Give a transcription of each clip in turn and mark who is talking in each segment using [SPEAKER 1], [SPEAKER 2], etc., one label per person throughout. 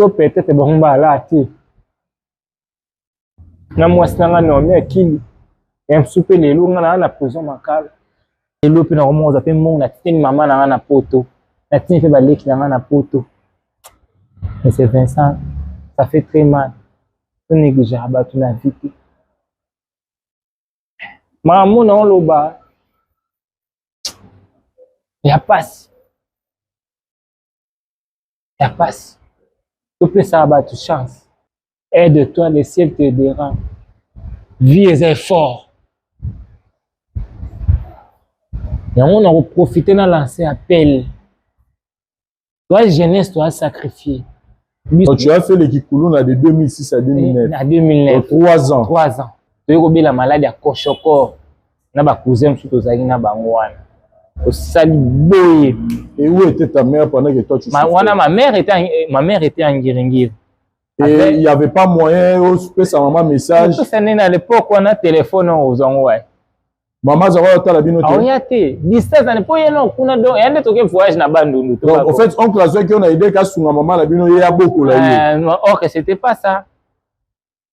[SPEAKER 1] To peut-être bango balaa te na mwasi na nga Naomi Akili ya mosusu mpe lelo nga naa na prison Makala. Lelo mpe nakomona kozwa mpe mbongo, natindi mama na nga na poto, natindi mpe baleki na nga na poto. Mais c'est Vincent, ça fait très mal. To négligeaka bato na vie te. Makambo na oloba ya pasi, ya pasi. Topesaka bato chance. Aide-toi, le ciel te aidera. Vie eza effort. Yango na koprofite na lancer appel. Toi jeunesse, toi sacrifié.
[SPEAKER 2] Donc, tu as fait le Kikuluna de 2006 à 2009.
[SPEAKER 1] À 2009.
[SPEAKER 2] Donc, 3 ans.
[SPEAKER 1] 3 ans. Toyei kobela malade ya koshokor na ba cousin mosusu tozalaki na bango wana. Osali boye.
[SPEAKER 2] Et où était ta mère pendant que toi tu
[SPEAKER 1] ma, wana ma mère était en Ngiringiri.
[SPEAKER 2] Et il n'y avait pas moyen opesa mama message?
[SPEAKER 1] Opesa nini à l'époque wana? Téléphone ozwango wapi?
[SPEAKER 2] Mama azalaka otala bino te?
[SPEAKER 1] Aoya te, distance na po ye no kuna, donc ya nde toke voyage na Bandundu.
[SPEAKER 2] Donc en fait, oncle azwaki yo na idée kasunga mama na bino, ye abokola ye.
[SPEAKER 1] Or que c'était pas ça,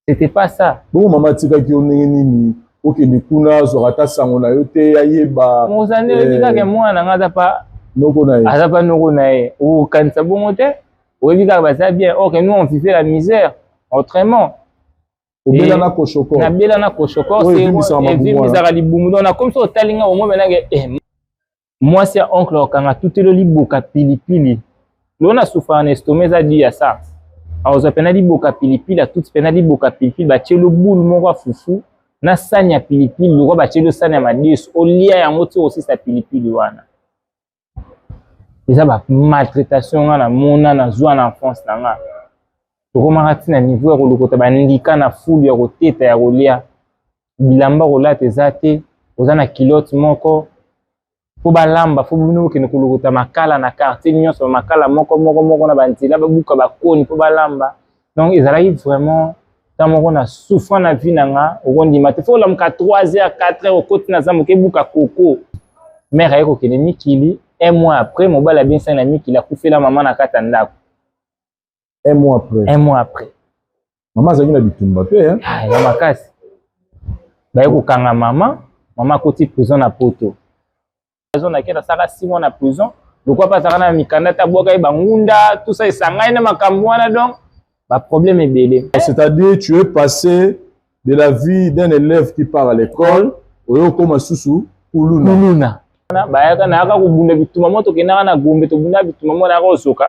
[SPEAKER 1] c'était pas ça.
[SPEAKER 2] Bongo mama atikaki yo ndenge nini okende kuna, azwaka ata sango na yo te, ayeba?
[SPEAKER 1] Mozande, oyebi kaka mwana na nga aza pa
[SPEAKER 2] noko na ye.
[SPEAKER 1] Aza pa noko na ye, okanisa bongo te. Oyebi kaka baza bien, or que nous, on vivait la misère autrement.
[SPEAKER 2] Obela na koshokor?
[SPEAKER 1] Nabela na koshokor, evimbisaka libumu. Donc nakomi so otali nga, omoi benange mwasi ya oncle okanga tutelo liboka pilipili. Lelo nasufaka na estomac, eza di ya sa akozwa mpena liboka pilipili, atuti mpena liboka pilipili, batieli boule moko ya fufu na sani ya pilipili, lokwa batieli sani ya madesu, olia yango ti osisa pilipili wana. Eza ba maltraitation nga namona, nazwa na enfance na nga. Tokomaka ntina niveau ya kolokota bandika na fulu ya koteta ya kolia, bilamba kolata eza te, oza na culotte moko mpo balamba, fo bino bokende kolokota makala na quartier nyonso, makala moko moko moko na banzela, babuka bakoni mpo balamba. Donc ezalaki vraiment ntango moko na souffrant na vie na nga, okondima te. Fo olamuka 3 heures, 4 heures, okoti na zamba, okebuka koko. Mare aye kokende mikili, un mois après mobali abinisaki na mikili, akufela mama na kati ya ndako.
[SPEAKER 2] Un mois après?
[SPEAKER 1] Un mois après.
[SPEAKER 2] Mama azalaki na bitumba mpe?
[SPEAKER 1] Ya makasi. Baye kokanga mama, mama akoti prison na poto. Nake nasalaka 6 mois na prison, lokwa mpe azalaka na mikanda te, abwaka ye bangunda, tout ça esangai na makambo wana, donc baproblème ebele.
[SPEAKER 2] C'est-à-dire, tu es passé de la vie d'un élève qui part à l'école, oyo okoma susu kuluna.
[SPEAKER 1] Kuluna. Bayaka, nayaka kobunda bitumba mo, tokendaka na Gombe, tobunda bitumba mo, nayaka kozoka.